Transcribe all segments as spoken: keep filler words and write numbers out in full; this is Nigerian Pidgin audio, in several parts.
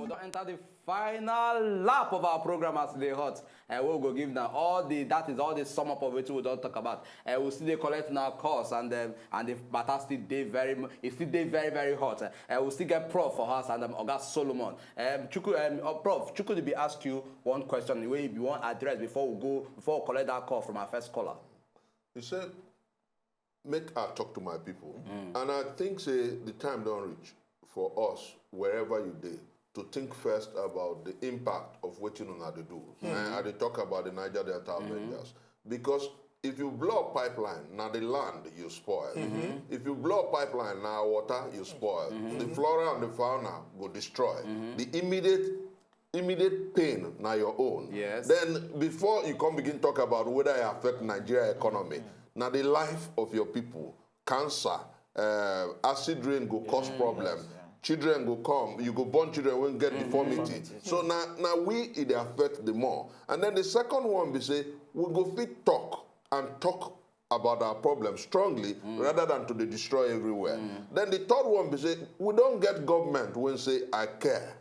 We don enter the final lap of our program as e dey hot. And we go give now all the, that is all the sum up of wetin we don talk about. And we still dey collect now calls and um, and the matter still dey very mu- e still dey very very hot. And we still get Prof for us and um, Oga Solomon. Um, Chuku, um, uh, Prof, Chuku be ask you one question the way you want address before we go before we collect that call from our first caller. He said, make I talk to my people. And I think say the time don't reach for us, wherever you dey, to think first about the impact of what you know to do. And I dey talk about the Niger Delta Avengers. Because if you blow a pipeline, now the land you spoil. If you blow a pipeline, now water you spoil. The flora and the fauna go destroy. The immediate immediate pain na your own. Yes. Then before you come begin talk about whether it affect Nigeria economy, na the life of your people, cancer, uh, acid rain go cause problem. Children go come, you go born children wey get deformity. So na na we e dey affect the more. And then the second one be say we go fit talk and talk about our problem strongly rather than to dey destroy everywhere. Then the third one be say we don get government wey say I care.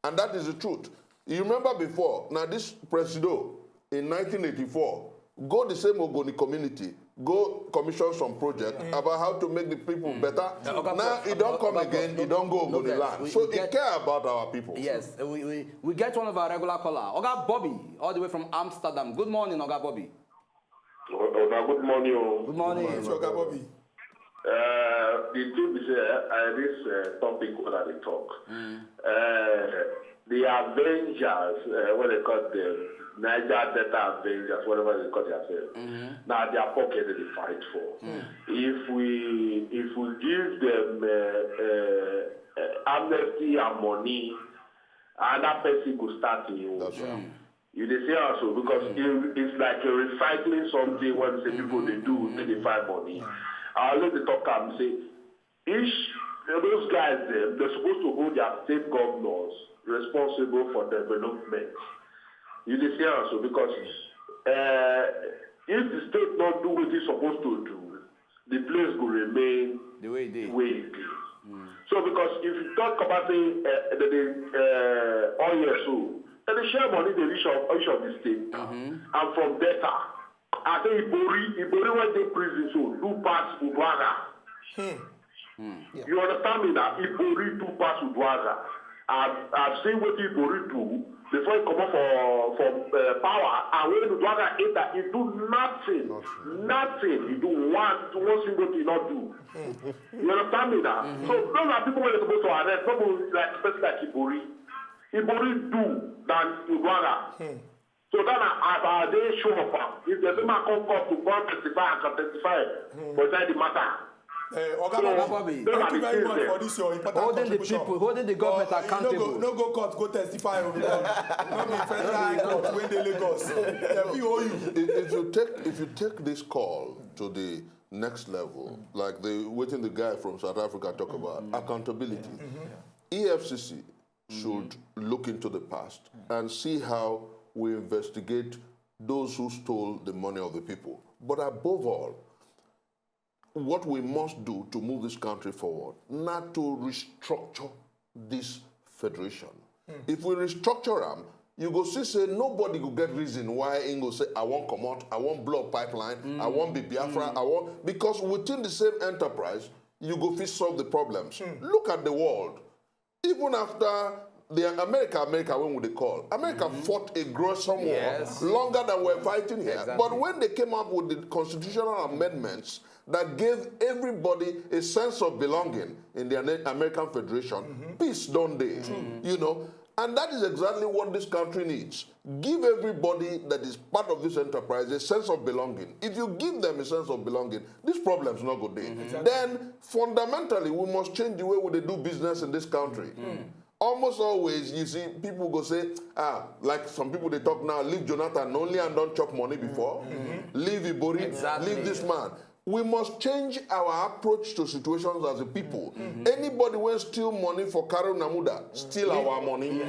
And that is the truth. You remember before, now this Presido in nineteen eighty-four, go the same Ogoni community, go commission some project about how to make the people better. Uh, Oga Now Prof, e don Oga- come Oga again, Prof, e don go no Ogoni vex. land. We- So we e get- care about our people. Yes, we, we, we get one of our regular caller, Oga Bobby, all the way from Amsterdam. Good morning, Oga Bobby. Una good morning o. Good morning. It's Oga Bobby. Uh, the thing is, uh, uh, this uh, topic what I dey talk. Uh, the Avengers, uh, what they call them, Niger Delta Avengers, whatever they call themselves. Now their pocket they dey fight for. If we if we give them uh, uh, uh, amnesty and money, another person go start in. That's right. You dey see am so because it, it's like you're recycling something when say people dey do, they dey find money. I always dey talk am say each those guys dem they're supposed to hold their state governors responsible for development. You dey see am so because uh, if the state not do what it's supposed to do, the place go remain The way they. Way e dey. So because if you talk about say uh, the, the uh, oil so, and they share money they reach of each of the state, and from data, I say Ibori, Ibori when they prison so do pass Uduaga. You understand me now? Ibori do pass Uduaga. I've, I've seen what Ibori do before he come up for for uh, power, and when Uduaga enter, he do nothing, nothing. He do one, one single thing not do. You understand me now? So those are people who are supposed to arrest, not like person like Ibori. Ibori do than Uduaga. So that na as I dey show up am. If the woman come court to come testify and can testify for inside the matter. Uh, Oga So, Bobby, Bobby. those thank are you the very things much there. For this your important Holding the contribution. people, holding the government But, uh, you no accountable. Go, no go court, go testify o, because no be federal high court wey dey Lagos. Dem fit hold you. If, if you take if you take this call to the next level, like the wetin the guy from South Africa talk about, accountability, E F C C should look into the past and see how we investigate those who stole the money of the people. But above all, what we must do to move this country forward, not to restructure this federation. If we restructure am, you go see say nobody go get reason why im go say I wan comot, I wan blow pipeline, I wan be Biafra, I wan because within the same enterprise, you go fit solve the problems. Look at the world. Even after the America, America when we dey call, America fought a gruesome war Yes. longer than we're fighting here. Exactly. But when they came up with the constitutional amendments that gave everybody a sense of belonging in the American Federation, peace don't they? You know, and that is exactly what this country needs. Give everybody that is part of this enterprise a sense of belonging. If you give them a sense of belonging, these problems not go there. Then fundamentally, we must change the way we dey do business in this country. Almost always, you see, people go say, ah, like some people they talk now, leave Jonathan only and don't chop money before. Leave Ibori, Exactly. Leave this man. We must change our approach to situations as a people. Anybody wey steal money for Karo Namuda, steal our money.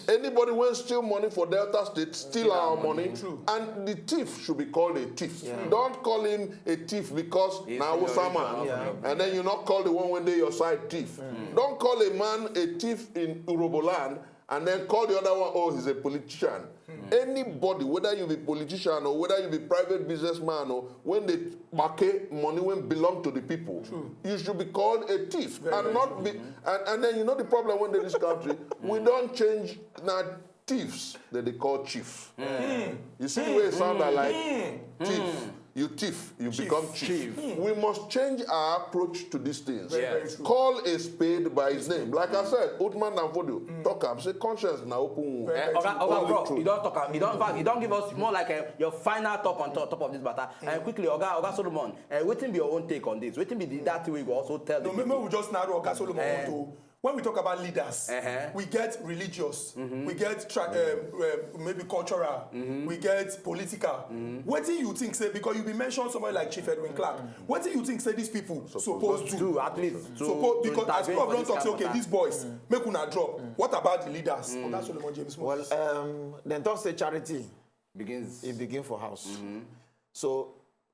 Anybody wey steal money for Delta State, steal our money. And the thief should be called a thief. Don't call him a thief because na Hausa man. And then you not call the one wey dey your side thief. Don't call a man a thief in Urhobo land and then call the other one, oh, he's a politician. Anybody, whether you be politician or whether you be private businessman or when they make money wey belong to the people, you should be called a thief and not be. And, and then you know the problem wey dey this country, we don't change na thieves that they call chief. You see the way it sound like thief. You thief, you become chief. We must change our approach to these things. Very, very true. Call a spade by his name. Like I said, Uthman Danfodio talk am say conscience na open wound. Eh, Oga, Oga, bro, you don't talk am. You don't, in fact, you don't give us more like, uh, your final talk on top, top of this matter. And quickly, Oga, Oga Solomon, uh, wetin be your own take on this? Wetin be the, that thing we go also tell the No, people? Maybe we just narrow Oga Solomon to when we talk about leaders, we get religious, we get tra- um, um, maybe cultural, we get political. Wetin you think say, because you be mention somebody like Chief Edwin Clark, wetin you think say these people suppose do? Do at least to, Suppose, to because as intervene people for don this talk kind say, of okay, matter. These boys, make una drop. What about the leaders? Oga Solomon James Well, Moses. Um, then talk say charity Begins. It begin for house. So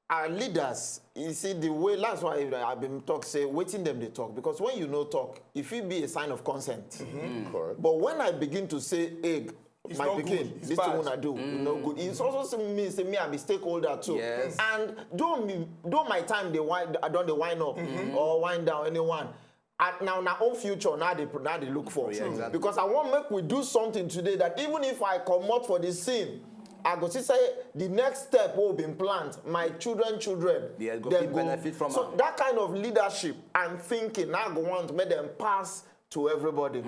our leaders, you see the way, that's why I been talk say wetin dem dey talk, because when you no talk, e fit be a sign of consent. Correct. But when I begin to say, hey, It's my not pikin, good. It's this thing bad. Una do, e no good. It also mean say me I be stakeholder too. Yes. And though me, though my time dey wind, I don dey wind up or wind down anyone. And now na own future now they now they look for. Yeah, exactly. Because I want make we do something today that even if I comot for the scene, I go see say the next step wey we been plant, my children children, They go dem fit go benefit from So am. That kind of leadership and thinking now go want make them pass to everybody.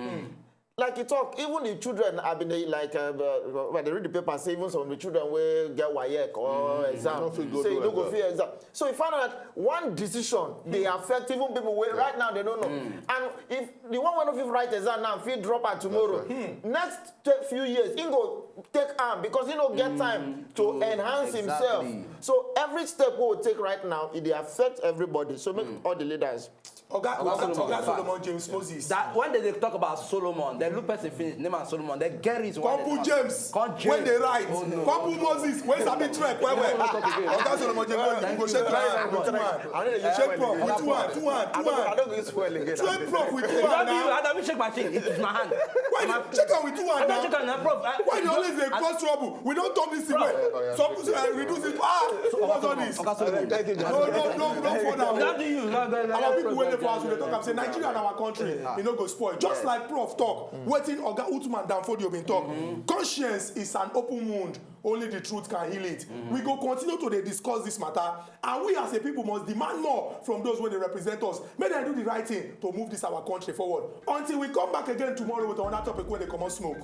Like you talk, even the children have been dey like uh, uh, when they read the paper, say even some of the children will get wayek or exam, No fit go say do you no go exam. Fit exam. So you find out that one decision they affect even people wey right now they don't know. And if the one wey no fit write exam now fit drop out tomorrow, next t- few years he go take am because he no get time to enhance himself. Exactly. So every step we will take right now, it dey affect everybody. So make all the leaders Oga, Oga Oga, Solomon, Oga in fact. Solomon James Moses. That when they, they talk about Solomon, they look person finish, name and Solomon, they get it. Come put James. Come James. When they write. Oh, no. Come put Moses. When sabi trek, where, where? No, no, no, no, no. Oga Solomon James Moses, you go shake your hand with two hand. I don't know you Shake prof with two hand, two hand, two hand. I don't go spoil again. Shake prof with two hand now. I don't shake my thing. It is my hand. Why you check am with two hand now? I don't check am now, prof. Why you always dey cause trouble? We don talk this thing well. Some people say, "I reduce it." Ah, what's all this? Oga Solomon. Thank you, John. No, no, no, no, for now. Not you. No, no, no, Our no, people no, wey dey no, for house, no, we dey talk no, am say no, Nigeria na our country. E no go spoil. Just like prof talk, wetin Oga Uthman Danfodio bin talk. Conscience is an open wound. Only the truth can heal it. We go continue to dey discuss this matter, and we as a people must demand more from those wey dey represent us. Make dem do the right thing to move this our country forward. Until we come back again tomorrow with another topic wey dey comot smoke.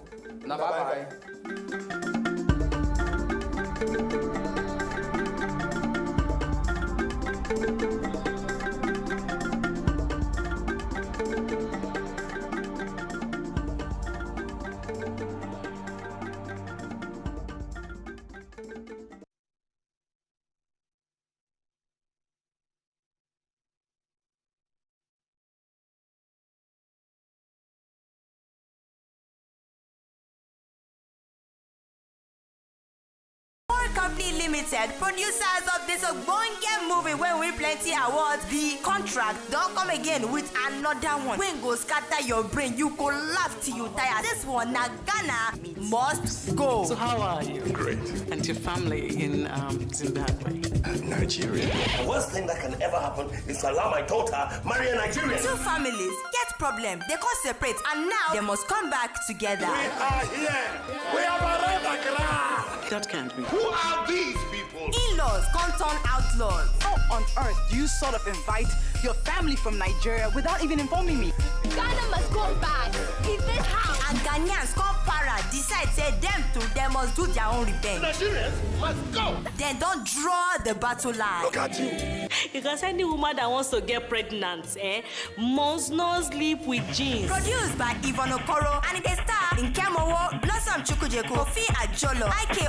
Na bye bye. Oil Company Limited, producers of this ogbonge movie wey win plenty awards, The Contract, don come again with another one wey go scatter your brain. You go laugh till you tire. This one na Ghana Must Go. So how are you? Great. And your family in um, Zimbabwe? Nigeria. The worst thing that can ever happen is to allow my daughter marry a Nigerian. Two families get problem. They come separate and now they must come back together. We are here. We have arrived at Accra. That can't be. Who are these people? In-laws come turn outlaws. How on earth do you sort of invite your family from Nigeria without even informing me? Ghana must come back. Is this how? And Ghanaians come para decide say them too, they must do their own revenge. Nigerians must go. Then don't draw the battle line. Look at you. Because any woman that wants to get pregnant, eh, must not sleep with jeans. Produced by Yvonne Okoro and it dey star Nkem Owo, Blossom Chukwujekwu, Kofi Ajolo, I K